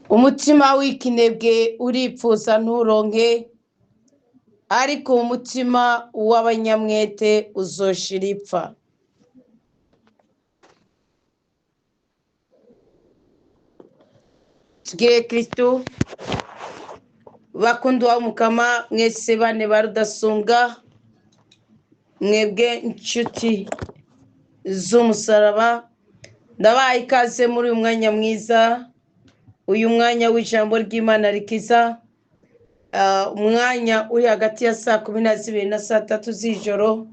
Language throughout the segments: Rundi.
Umutima w'ikinebwe uripfuza nturonke, ariko umutima w'abanyamwete uzoshira ipfa. Tugire Kristo bakundwa mukama mwese bane ba Rudasumbwa, mwebwe inshuti z'umusaraba, ndabaha ikaze muri uyu mwanya mwiza, uyu mwanya w'ijambo ry'Imana rikiza, umwanya uri hagati ya saa 12 na saa 3 z'ijoro.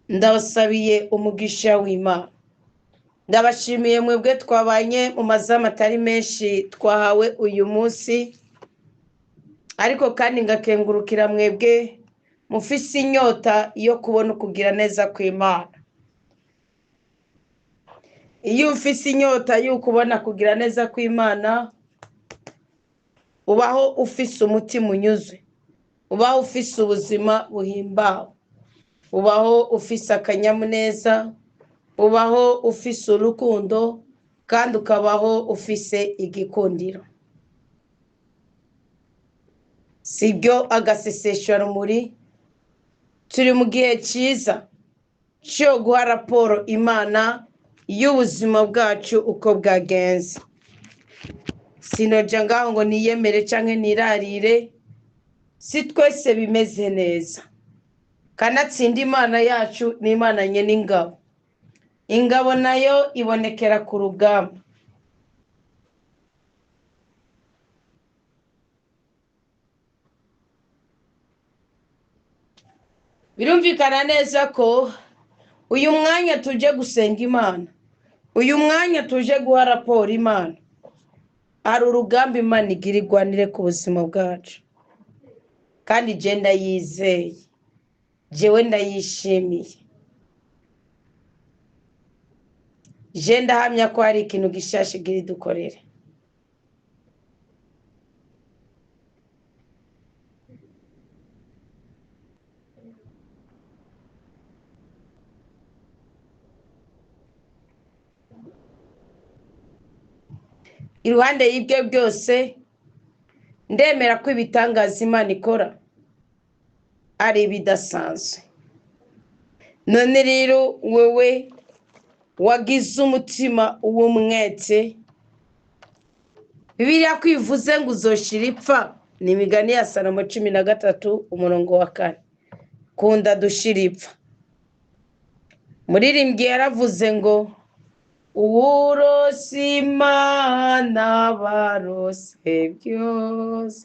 Ndabasabiye umugisha w'Imana. Ndabashimiye mwebwe twabanye mu mazamu atari menshi twahawe uyu munsi, ariko kandi ngakengurukira mwebwe mufise inyota yo kubona ukugira neza kw'Imana. Iyo ufise inyota yo kubona kugira neza kw'Imana, ubaho ufise umutima unyuzwe, ubaho ufise ubuzima buhimbawe, ubaho ufise akanyamuneza, ubaho ufise urukundo, kandi ukabaho ufise igikundiro. Sibyo agasesesharumuri, turi mu gihe cyiza cyo guha raporo Imana y'ubuzima bwacu uko bwagenze. Sinoja ngaho ngo niyemere canke nirarire, si twese bimeze neza. Kanatsinda Imana yacu ni Imana nyene ingabo. Ingabo nayo ibonekera ku rugamba. Birumvikana neza ko uyu mwanya tuje gusenga Imana, uyu mwanya tuje guha raporo Imana, hari urugamba Imana igira igwanire ku buzima bwacu. Kandi je ndayizeye, jewe ndayishimiye, je ndahamya ko hari ikintu gishasha igira idukorere. Iruhande y'ibyo byose, ndemera ko ibitangaza Imana ikora ari ibidasanzwe. None rero wewe wagize umutima w'umwete, Bibiliya ko ivuze ngo uzoshira ipfa, ni imigani ya Salomo 13 umurongo wa 4. Kunda dushira ipfa. Muririmbyi yaravuze ngo uwurose Imana barose byose,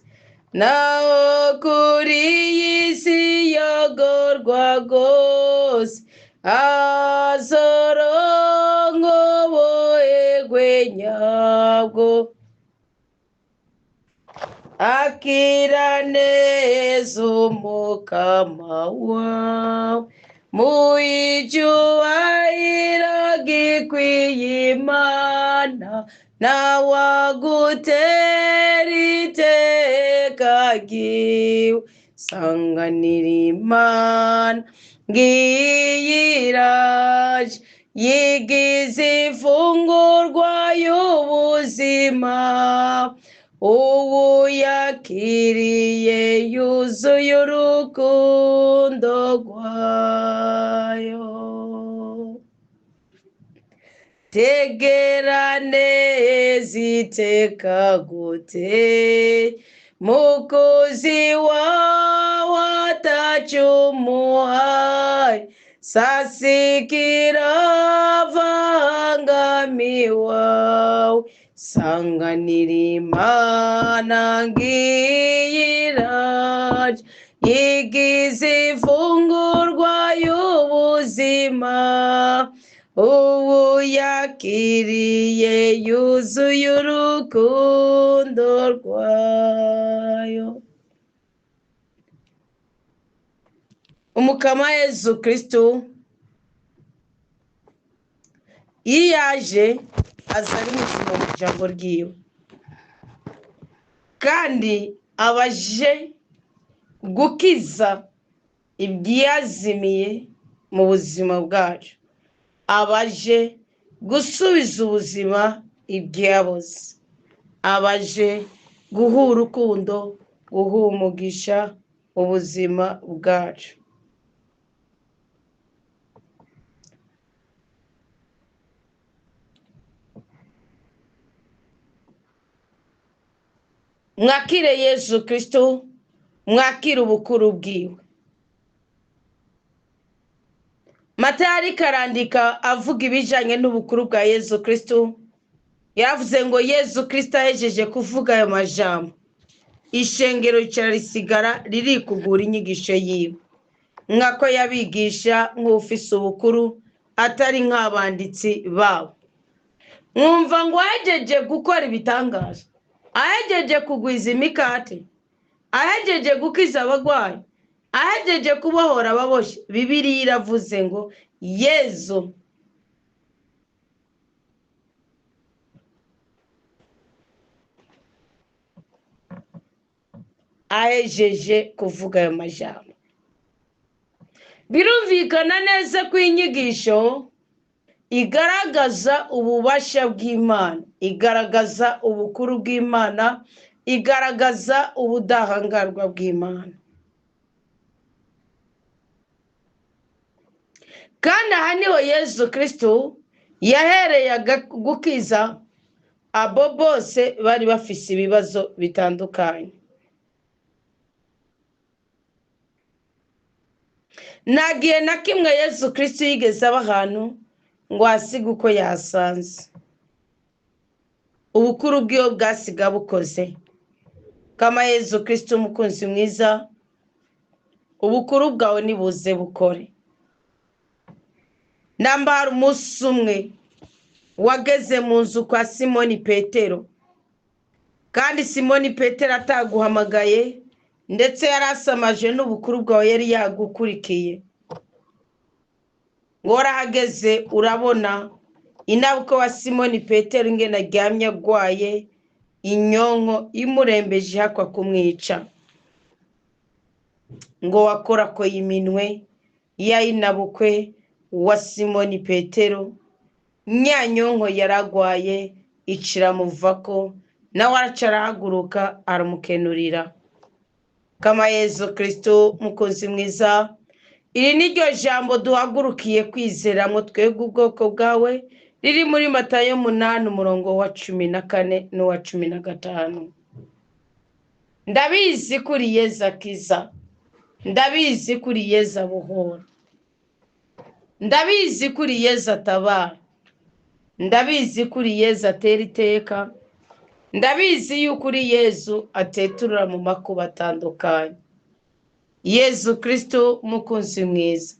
naho kuri iyi si yogorwa rwose, azoronka ubuhegwe nyabwo, akira neza umukama wawe, mu icyubahiro gikwiye Imana, nawagutera iteka ryiwe. Sanganira Imana ngiyi iraje, yigize ifungurwa y'ubuzima, ubu yakiriye yuzuye urukundo rwayo. Tegera neza iteka gute, mukozi wawe atacumuhaye, sasikira vangamiwawe, sanganira Imana ngiyi iraje, yigize ifungurwa y'ubuzima, ubu yakiriye yuzuye urukundo rwayo. Umukama Yezu Kristo iyo yaje aza ari muzima mu ijambo ryiwe, kandi abaje gukiza ibyazimiye mu buzima bwacu, abaje gusubiza ubuzima ibyaboze. Abaje guha urukundo, guha umugisha ubuzima bwacu. Mwakire Yezu Kristo, mwakire ubukuru bwiwe. Matayo ariko arandika avuga ibijanye n'ubukuru bwa Yezu Kristo, yaravuze ngo Yezu Kristo ahejeje kuvuga ayo majambo, ishengero rica risigara ririkugura inyigisho yiwe, nkako yabigisha nk'ufise ubukuru atari nk'abanditsi babo. Mwumva ngo ahejeje gukora ibitangaza, ahejeje kugwiza imikate, ahejeje gukiza abagwayi, ahejeje kubohora ababoshe, Bibiliya iravuze ngo Yezu ahejeje kuvuga ayo majambo. Birumvikana neza ko inyigisho igaragaza ububasha bw'Imana, igaragaza ubukuru bw'Imana, igaragaza ubudahangarwa bw'Imana. Kandi aha niho Yezu Kristo yahereye gukiza abo bose bari bafise ibibazo bitandukanye. Nta gihe na kimwe Yezu Kristo yigeze aba ahantu ngo asige uko yasanze. Ubukuru bw'iyo bwasiga bukoze. Kama Yezu Kristo umukunzi mwiza, ubukuru bwawe nibuze bukore. Nambara umunsi umwe wageze mu nzu kwa Simoni Petero, kandi Simoni Petero ataguhamagaye, ndetse yari asamaje n'ubukuru bwawe yari yagukurikiye. Ngo warahageze urabona inabukwe wa Simoni Petero ingene aryamye agwaye, inyonko imurembeje ihakwa kumwica. Ngo wakorakoye iminwe ya inabukwe wa Simoni Petero, nyanyonko yaragwaye iciramuvako, nawe araca arahaguruka aramukenurira. Kama Yezu Kristo mukozi mwiza, iri niryo jambo duhagurukiye kwizeramo twebwe ubwoko bwawe, riri muri Matayo 8 umurongo wa 14 n'uwa 15. Ndabizi kuri Yezu akiza, ndabizi kuri Yezu abohora, ndabizi kuri Yezu atabara, ndabizi kuri Yezu atera iteka, ndabizi yuko uri Yezu ateturura mu makuba atandukanye. Yezu Kristo mukunzi mwiza,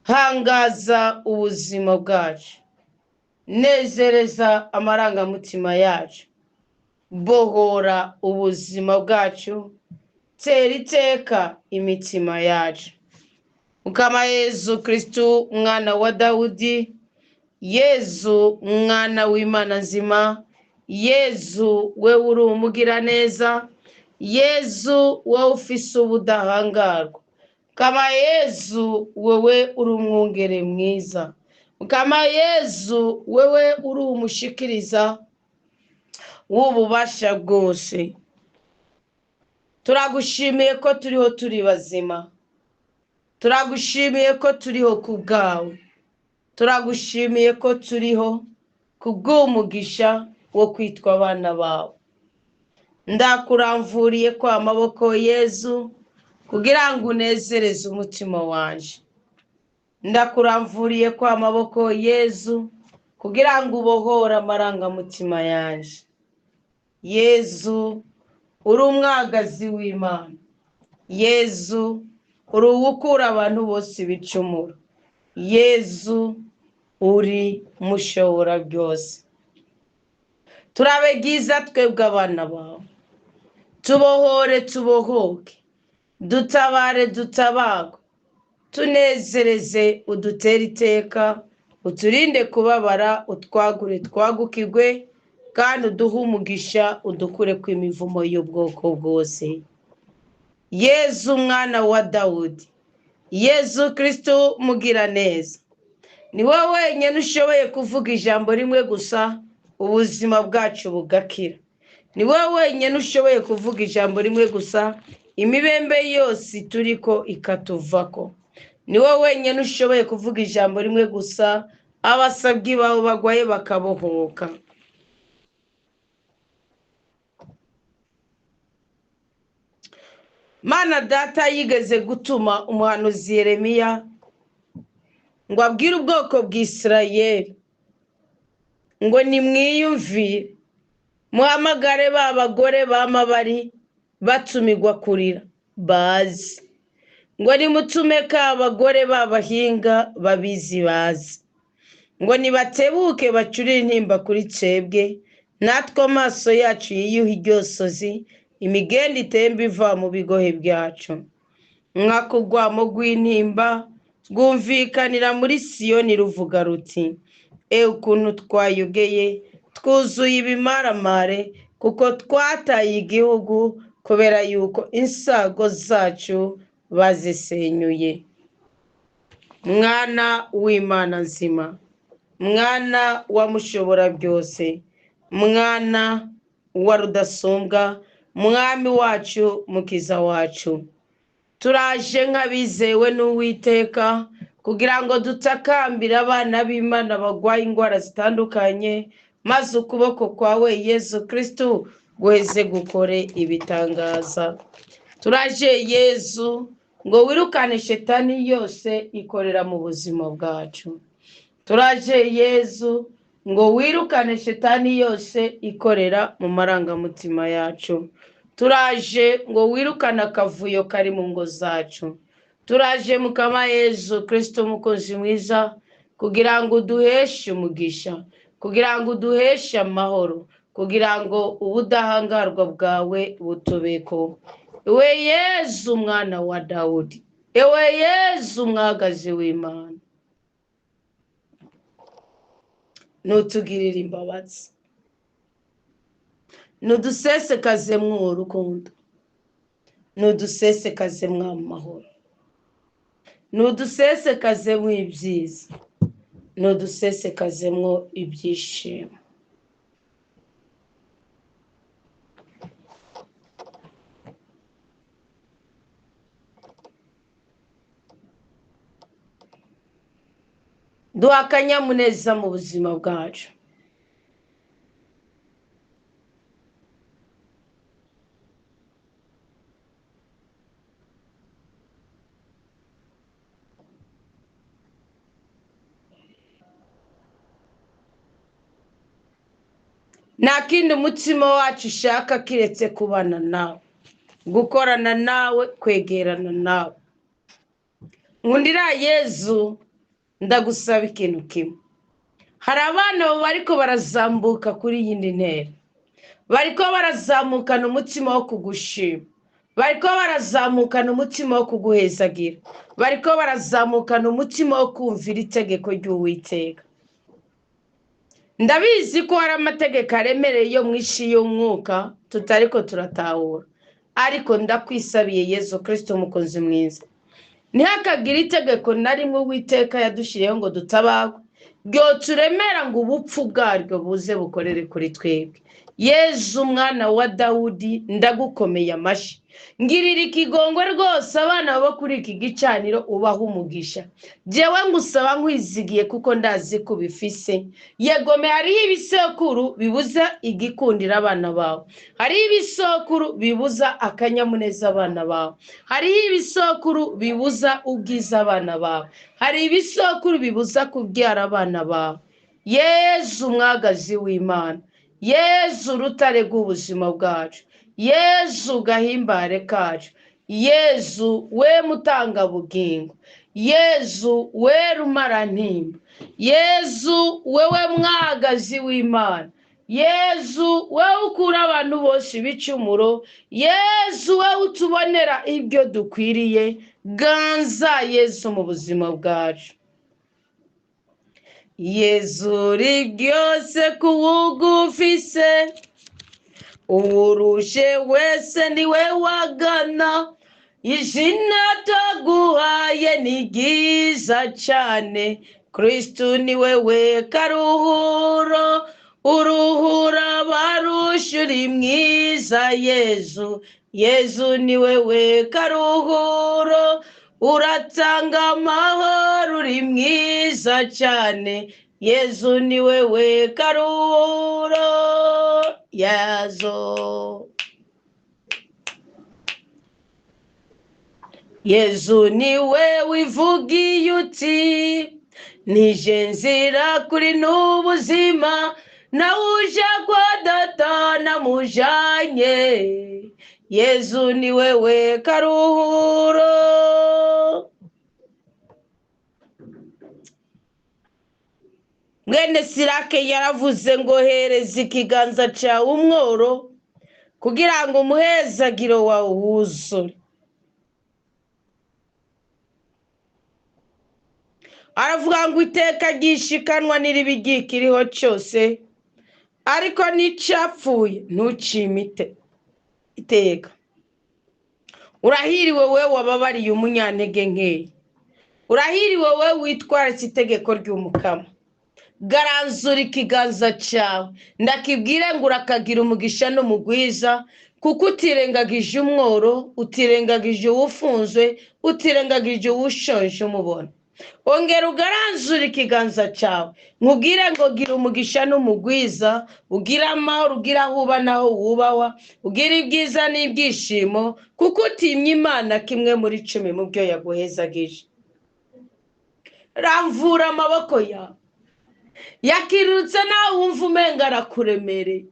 hangaza ubuzima bwacu, nezereza amarangamutima yacu, bohora ubuzima bwacu, tera iteka imitima yacu. Ukama Yezu Kristo mwana wa Dawudi, Yezu mwana w'Imana nzima, Yezu wewe uri umugiraneza, Yezu wowe ufise ubudahangarwa, kama Yezu wewe uri umwungere mwiza, kama Yezu wewe uri umushikiriza w'ububasha bwose. Turagushimiye ko turiho turi bazima, turagushimiye ko turiho ku bwawe, turagushimiye ko turiho ku bw'umugisha wo kwitwa abana bawe. Ndakuramvuriye ko amaboko Yezu kugira ngo unezereze umutima wanje. Ndakuramvuriye ko amaboko Yezu kugira ngo ubohore amarangamutima yanje. Yezu uri umwagazi w'Imana, Yezu uri uwukura abantu bose ibicumuro, Yezu uri mushobora byose. Turabe byiza twebwe abana bawe, tubohore tubohoke, dutabare dutabagwe, tunezereze udutere iteka, uturinde kubabara, utwagure twagukigwe, kandi uduhe umugisha, udukure ku imivumo y'ubwoko bwose. Yezu mwana wa Dawudi, Yezu Kristo mugiraneza, ni wowe wenyine ushoboye kuvuga ijambo rimwe gusa ubuzima bwacu bugakira. Ni wowe wenyine ushoboye kuvuga ijambo rimwe gusa, imibembe yose ituriko ikatuvako. Ni wowe wenyine ushoboye kuvuga ijambo rimwe gusa, abasabyi bawe bagwaye bakabohoka. Mana data yigeze gutuma umuhanuzi Yeremiya ngo abwire ubwoko bw'Isirayeli ngo nimwiyumvire, muhamagare ba bagore bama bari batumirwa kurira bazi, ngo nimutume ka abagore b'abahinga babizi bazi, ngo nibatebuke bacurire intimba kuri twebwe, natwe amaso yacu yiyuhe iryosozi, imigende itemba iva mu bigohe byacu. Nk'akugwamo rw'intimba rwumvikanira muri Siyoni ruvuga ruti: e ukuntu twayogeye, twuzuye ibimaramare, kuko twataye igihugu kubera yuko insago zacu bazisenyuye. Mwana w'Imana nzima, mwana wa mushobora byose, mwana wa rudasumbwa, mwami wacu, mukiza wacu, turaje nk'abizewe n'Uwiteka kugira ngo dutakambire abana b'Imana barwaye indwara zitandukanye, maze ukuboko kwawe Yezu Kristu guheze gukore ibitangaza. Turaje Yezu ngo wirukane shetani yose ikorera mu buzima bwacu. Turaje Yezu ngo wirukane shetani yose ikorera mu marangamutima yacu. Turaje ngo wirukane akavuyo kari mu ngo zacu. Turaje mukama Yezu Kristo umukunzi mwiza, kugira ngo uduheshe umugisha, kugira ngo uduheshe amahoro, kugira ngo ubudahangarwa bwawe butubeko. Ewe Yezu mwana wa Dawudi, ewe Yezu mwagazi w'Imana, nutugirire imbabazi, nudusesekaze urukundo, nudusesekaze amahoro, nudusesekaze ibyiza, nudusesekaze ibyishimo. Duha akanyamuneza mu buzima bwacu. Nta kindi umutima wacu ushaka kiretse kubana nawe, gukorana nawe, kwegerana nawe. Nkundira Yezu, ndagusaba ikintu kimwe. Hari abana bariko barazamuka kuri yindi ntera, bariko barazamukana umutima wo kugushima, bariko barazamukana umutima wo kuguhezagira, bariko barazamukana umutima wo kumvira itegeko ry'Uwiteka. Ndabizi ko hari amategeko aremereye yo mu isi y'umwuka tutariko turatahura, ariko ndakwisabiye Yezu Kristo umukunzi mwiza, ntihakagire itegeko na rimwe Uwiteka yadushyiriyeho ngo dutabagwe, ryoturemera ngo ubupfu bwaryo buze bukorere kuri twebwe. Yezu mwana wa Dawudi, ndagukomeye amashyi, ngirira ikigongwe rwose abana bo kuri iki gicaniro ubaha umugisha. Jewe ngusaba nkwizigiye kuko ndazi ko ubifise. Yegome, hariho ibisekuru bibuza igikundira abana bawe, hariho ibisokuru bibuza akanyamuneza abana bawe, hariho ibisokuru bibuza ubwiza abana bawe, hari ibisokuru bibuza kubyara abana bawe. Yezu mwagazi w'Imana, Yezu rutare rw'ubuzima bwacu, Yezu gahimbare kacu, Yezu we mutangabugingo, Yezu we rumarantimba, Yezu wewe mwagazi w'Imana, Yezu wewe ukura abantu bose ibicumuro, Yezu wewe utubonera ibyo dukwiriye, ganza Yezu mu buzima bwacu. Yezu uri byose kuwugufise, uwurushe wese niwe wagana, izina taguhaye ni ryiza cyane, Kristu ni wewe karuhuro, uruhura abarushura Uri mwiza Yezu, Yezu ni wewe karuhuro, uratanga amahoro, uri mwiza cyane, Yezu ni wewe karuhuro, Yezu. Yezu ni we wivugiye uti nije nzira kuri n'ubuzima, nawe uje kwa data namujanye, Yezu ni wewe karuhuro. Mwene Sirake yaravuze ngo hereza ikiganza cyawe umworo kugira ngo umuhezagiro wawe wuzure. Aravuga ngo iteka ryishikanwa n'iribigikiriho cyose, ariko n'icyapfuye ntucimite iteka. Urahiriwe we wababariye umunyantege nkeya, urahiriwe we witwaritse itegeko ry'umukama. Garanzura ikiganza cyawe, ndakibwire ngo urakagira umugisha n'umugwiza, kuko utirengagije umworo, utirengagije uwufunzwe, utirengagije uwushonje umubona. Ongera ugaranzura ikiganza cyawe, nkubwire ngo gira umugisha n'umugwiza, ugire amahoro, ugire aho uba n'aho wubahwa, ugire ibyiza n'ibyishimo, kuko utimye Imana kimwe muri 10 mu byo yaguhezagije. Ramvura amaboko yawe, yakirutse nawe wumva umenga arakuremereye,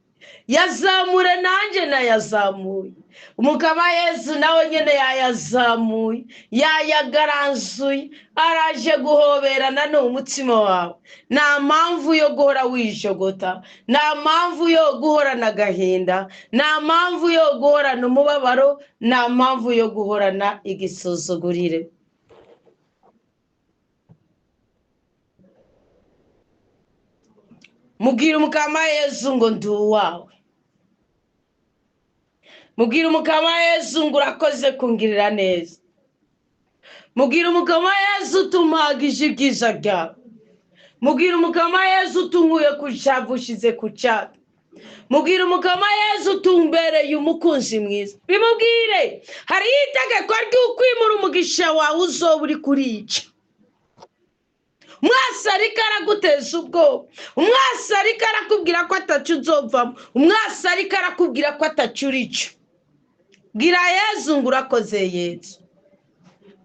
yazamure nanjye nayazamuye. Umukama Yezu nawe nyine yayazamuye, yayagaranzuye, araje guhoberana n'umutima wawe. Nta mpamvu yo guhora wijogota, nta mpamvu yo guhorana agahinda, nta mpamvu yo guhorana umubabaro, nta mpamvu yo guhorana igisuzugurire. Mubwira umukama Yezu ngo ndi uwawe. Mubwira umukama Yezu ngo urakoze kungirira neza. Mubwira umukama Yezu utumpagije ibyiza byawe. Mubwira umukama Yezu utunkuye ku cyavu ushize ku cyato. Mubwira umukama Yezu utumbereye umukunzi mwiza. Bimubwire, hariho itegeko ry'ukwimura umugisha wawe uzoba uri kurica. Umwasi ariko araguteza ubwoba, umwasi ariko arakubwira ko atacu uzovamo, umwasi ariko arakubwira ko atacu urica. Bwira Yezu ngo urakoze Yezu,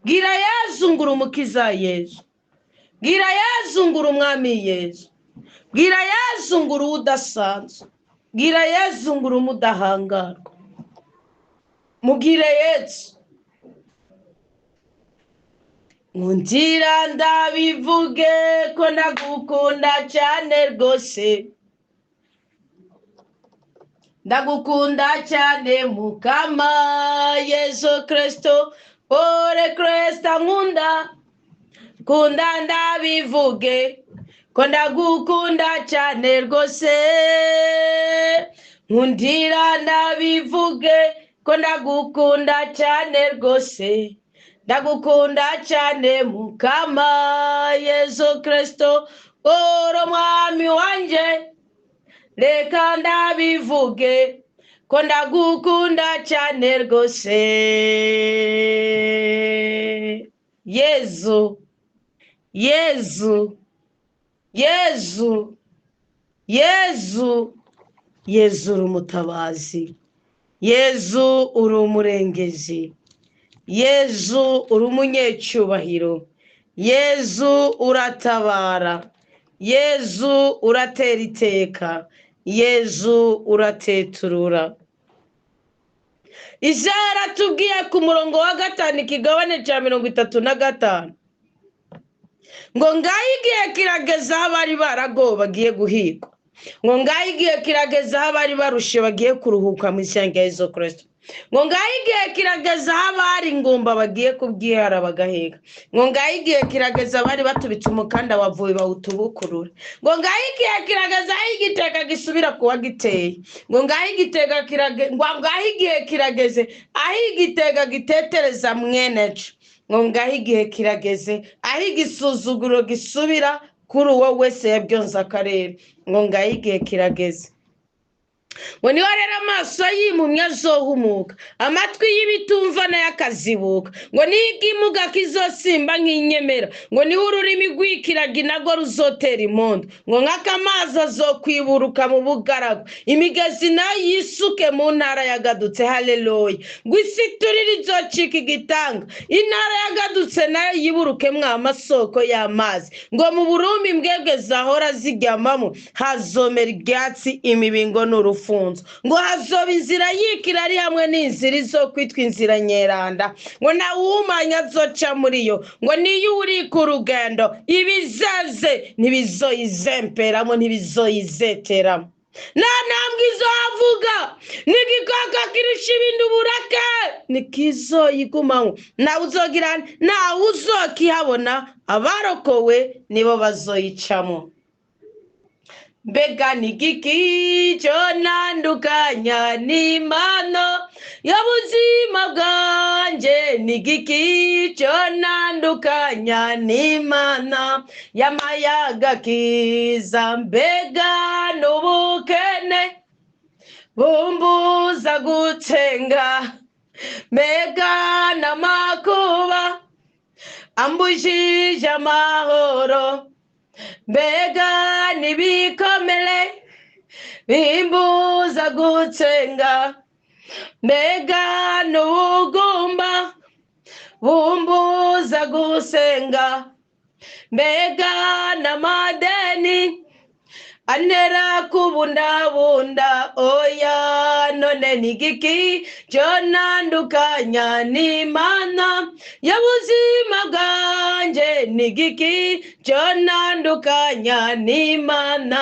bwira Yezu ngo uri umukiza Yezu, bwira Yezu ngo uri umwami Yezu, bwira Yezu ngo uri udasanzwe, bwira Yezu ngo uri umudahangarwa. Mubwire Yezu. Nkundira ndabivuge ko ndagukunda cyane rwose, ndagukunda cyane mukama Yezu Kristo, ore Kristo nkunda, kunda ndabivuge ko ndagukunda cyane rwose, nkundira ndabivuge ko ndagukunda cyane rwose, ndagukunda cyane mukama Yezu Kristo, oro mwami wanje, reka ndabivuge ko ndagukunda cyane rwose. Yezu, Yezu, Yezu, Yezu, Yezu uri umutabazi, Yezu uri umurengezi, Yezu uri umunyecyubahiro, Yezu uratabara, Yezu uratera iteka, Yezu urateturura. Isaya aratubwiye ku murongo wa 5 ikigabane cya 35 ngo ngaho igihe kirageze aho abari baragowe bagiye guhigwa, ngo ngaho igihe kirageze aho abari barushe bagiye kuruhuka mu ishyanga rya Yezu Kristo, ngo ngaho igihe kirageze aho abari ingumba bagiye kubyihara bagaheka, ngo ngaho igihe kirageze abari batubitse umukanda wavuye bawutubukurure, ngo ngaho igihe kirageze aho igitega gisubira kuwa giteye, ngo ngaho igitega kirageze, ngo ngaho igihe kirageze aho igitega gitetereza mweneco, ngo ngaho igihe kirageze aho igisuzuguro gisubira kuri uwo wese yabyonze akarere, ngo ngaho igihe kirageze. Ngo niho rero amaso y'impumyi azohumuka, amatwi y'ibitumva nayo akazibuka. Ngo niho ikimuga kizosimba nk'inyemera, ngo niho ururimi rw'ikiragi narwo ruzotera impundu. Ngo nk'akamazi azokwiburuka mu bugaragu, imigezi nayo yisuke mu ntara yagadutse. Haleluya. Ngo isi turire izocika igitanga, intara yagadutse nayo yiburukemwo amasoko y'amazi. Ngo mu burumbi imbwebwe zahora ziryamamo hazomera ibyatsi, imibingo n'urufunzo. Ngo hazoba inzira yikira ari hamwe n'inzira izokwitwa inzira nyeranda. Ngo ntawumanya azoca muri yo. Ngo niyo uri ku rugendo ibizaze ntibizoyizemperamo, ntibizoyizeteramo. Nta ntambwe izohavuga, n'igikoko kirusha ibindi uburake ntikizoyigumamo. Ntawe uzogira, ntawe uzokihabona, abarokowe nibo bazoyicamo. Mbega ni igiki cyo ntandukanya n'impano y'ubuzima bwanjye? Ni igiki cyo ntandukanya n'Imana y'amayaga kiza? Mbega n'ubukene bumbuza gutenga, mbega n'amakuba ambujije amahoro, mbega n'ibikomere bimbuza gutenga, mbega n'ubugumba bumbuza gusenga, mbega n'amadeni antera kubundabunda. Oya, none ni igiki cyo ntandukanya n'Imana y'ubuzima bwanjye? Ni igiki cyo ntandukanya n'Imana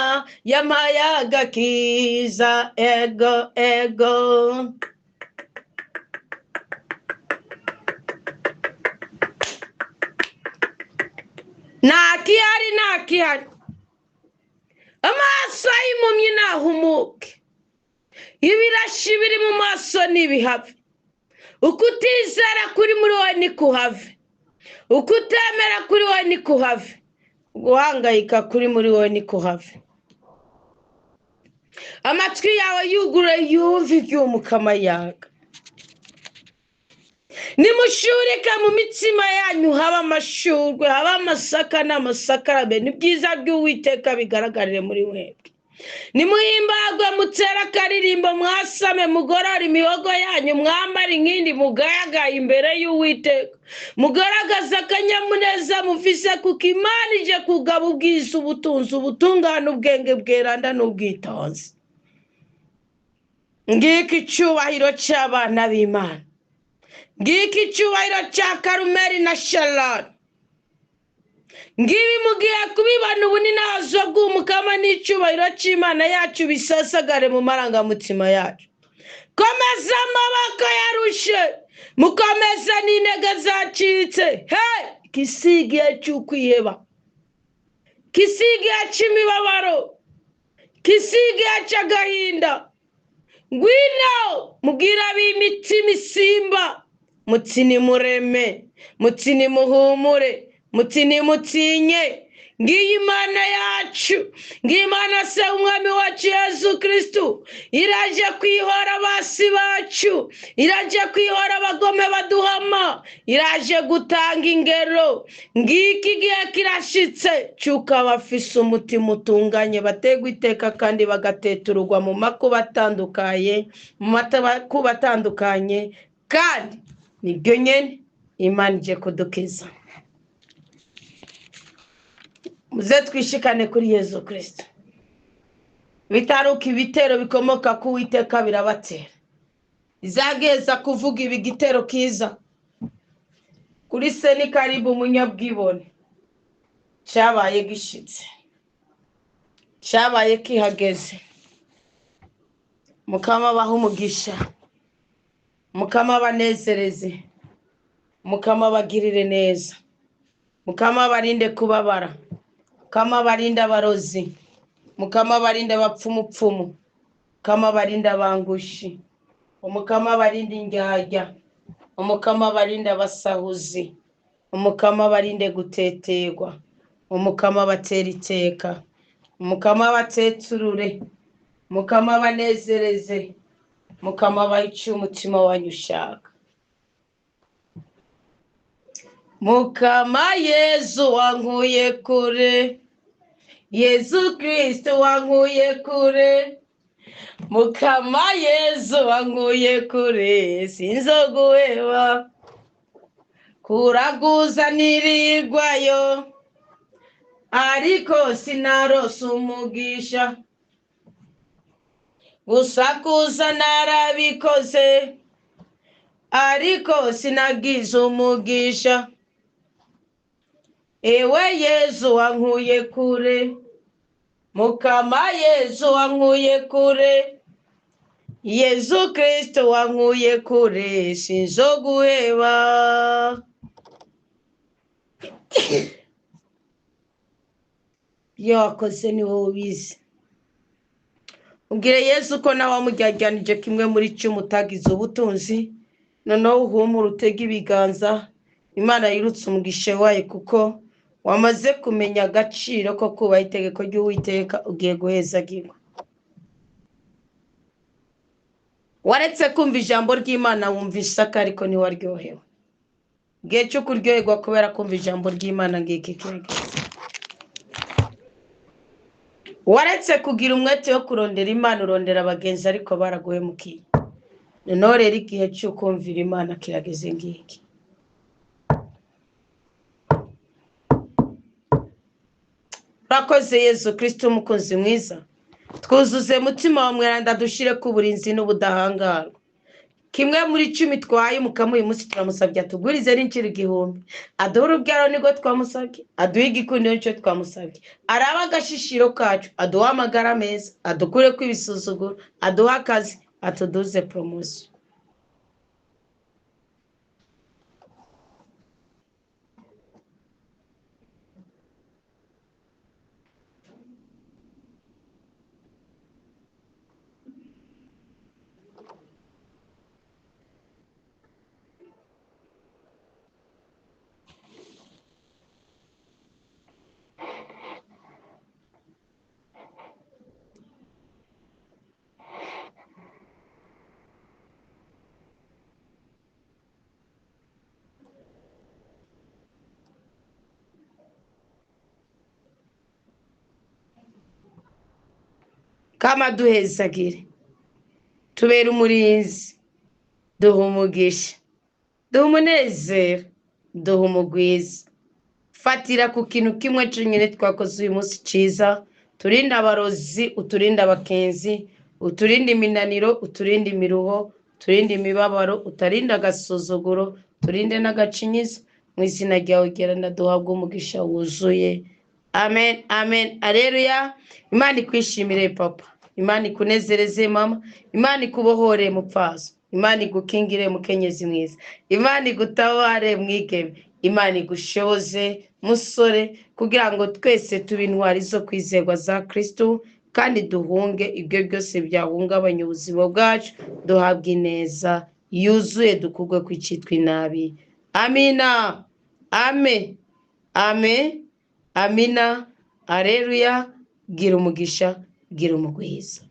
y'amayaga kiza? Ego ego. Nta kihari, nta kihari. Amaso y'impumyi nahumuke, ibirashi biri mu maso ntibihave, ukutizera kuri muri wowe ntikuhave, ukutemera kuri wowe ntikuhave, guhangayika kuri muri wowe ntikuhave. Amatwi yawe yugure yumve iby'umukama yaga. Nimushurika mu mitsima yanyu haba amashurwe, haba amasaka n'amasakarame, ni byiza by'Uwiteka bigaragarire muri mwebwe. Nimuhimbagwe mutere akaririmbo, mwasame mugorore imihogo yanyu, mwambare inkindi mugayagaye imbere y'Uwiteka, mugaragaze akanyamuneza mufise, kuko Imana ije kugaba ubwiza, ubutunzi, ubutungane, ubwenge bweranda n'ubwitonzi. Ngiki icyubahiro cy'abana b'Imana, ngiki icyubahiro cya Karumeli na Sharoni. Ngibi mugiye kubibona ubu ni nazo bw'umukama n'icyubahiro cy'Imana yacu bisasagare mu marangamutima yacu. Komeza amaboko yarushe, mukomeze n'intege zacitse. He, kisigiye cy'ukwiheba, kisigiye cy'imibabaro, kisigiye cy'agahinda. Ngwino mubwire ab'imitima isimba, muti nimureme, muti nimuhumure, muti nimutinye. Ngiyi Imana yacu, ngiyi Imana se umwami wacu Yesu Kristu, iraje kwihora abasi bacu, iraje kwihora abagome baduhama, iraje gutanga ingero. Ngiki igihe kirashitse cy'uko abafise umutima utunganye bategwa iteka kandi bagatetururwa mu makuba atandukanye, mu makuba atandukanye, kandi nibyo nyene Imana ije kudukiza. Muze twishikane kuri Yesu Kristo. Bitaruka ibitero bikomoka ku Uwiteka birabatera. Izageza kuvuga ibi gitero kiza kuri Senikaribu umunyabwibone cyabaye gishitse, cyabaye kihageze. Mukama abahe umugisha, Mukama abanezereze, Mukama abagirire neza, Mukama abarinde kubabara, Mukama abarinde abarozi, Mukama abarinde abapfumupfumu, Mukama abarinde abangushi, Umukama abarinde indyarya, Umukama abarinde abasahuzi, Umukama abarinde guteterwa, Umukama abatera iteka, Umukama abateturure, Mukama abanezereze, Mukama abahe icyo umutima wanyu ushaka. Mukama Yezu wankuye kure, Yezu Kristo wankuye kure, Mukama Yezu wankuye kure, sinzoguheba. Kuraguza nirigwayo, ariko sinarose umugisha. Gusakuza narabikoze, ariko sinagize umugisha. Ewe Yezu wankuye kure, Mukama Yezu wankuye kure, Yezu Kristo wankuye kure, sinzoguheba. Iyo wakoze ni wowe ubizi. Ubwire Yesu ko nawe wamujyajyanije kimwe muri cumi utagize ubutunzi, noneho uhumure utege ibiganza, Imana yirutse umugisha wayo kuko wamaze kumenya agaciro ko kubaha itegeko ry'Uwiteka, ugiye guhezagirwa. Waretse kumva ijambo ry'Imana wumva isaka ariko ntiwaryohewe. Igihe cyo kuryoherwa kubera kumva ijambo ry'Imana ngiki kirageze. Waretse kugira umwete wo kurondera Imana, urondera abagenzi ariko baraguhemukiye. Noneho rero igihe cyo kumvira Imana kirageze ngiki. Urakoze Yezu Kristo umukunzi mwiza, twuzuze mutima wa mweranda, dushire ku burinzi n'ubudahangarwa. Kimwe muri cumi twahaye Umukama uyu munsi turamusabye atugurize n'incuro 1000, aduhe urubyaro nibwo twamusabye, aduhe igikundiro nicyo twamusabye, arabe agashishiro kacu, aduhe amagara meza, adukure ko ibisuzuguro, aduhe akazi, atuduze poromosiyo. Kama duhezagire, tubere umurinzi, duha umugisha, duha umunezero, duha umugwiza. Fatira ku kintu kimwe cyonyine twakoze uyu munsi cyiza, turinde abarozi, uturinde abakenzi, uturinde iminaniro, uturinde imiruho, uturinde imibabaro, utarinde agasuzuguro, turinde n'agacinyizo. Mu izina ryawe gerana duhabwe umugisha wuzuye. Amen, amen, aleluya. Imana ikwishimire papa, Imana ikunezereze mama, Imana ikubohore mupfaso, Imana igukingire mukenyezi mwiza, Imana igutabare mwigeme, Imana igushoboze musore, kugira ngo twese tube intwari zo kwizerwa za Kristo, kandi duhunge ibyo byose byahungabanya ubuzima bwacu, duhabwe ineza yuzuye, dukugwe ku icyitwa inabi. Amina, ame, ame, amina, aleluya. Gira umugisha, gira umugwiza.